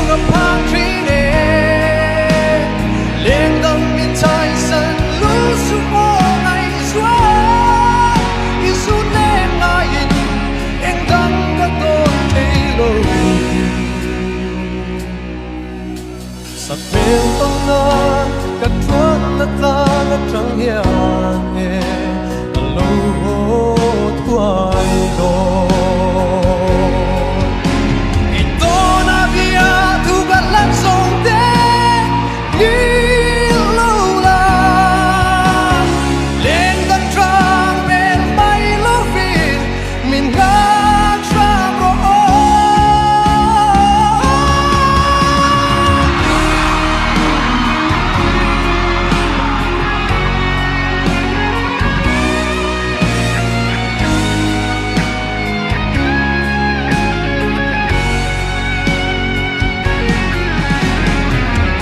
ka phang thin e. Lengdang min chai san lu su aw ngaihzual i zut leng ngaiin engdang ka tawn thei lo. Sakhmel tawnna ka chuanna tlang atang hian e ka lo haw thuai dawn. I tawn a bia thu ka hlan zawng te ngil lo la, leng dang tlang rel mai lovin min nghak hram rawh aw.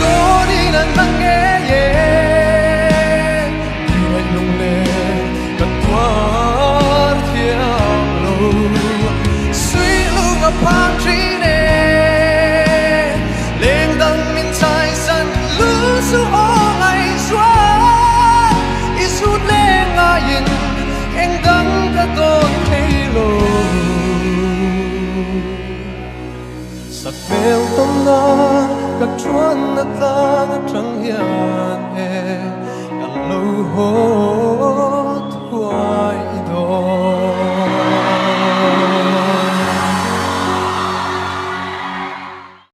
Dawnin an la ngei e, ti ngaih lunglen ka tuar thiam lo. Suihlung a phang thin e, lengdang min chaisan lu su aw ngaihzual i zut leng ngaiin engdang ka tawn thei lo. Sakhmel tawnna ka chuanna tlang atang.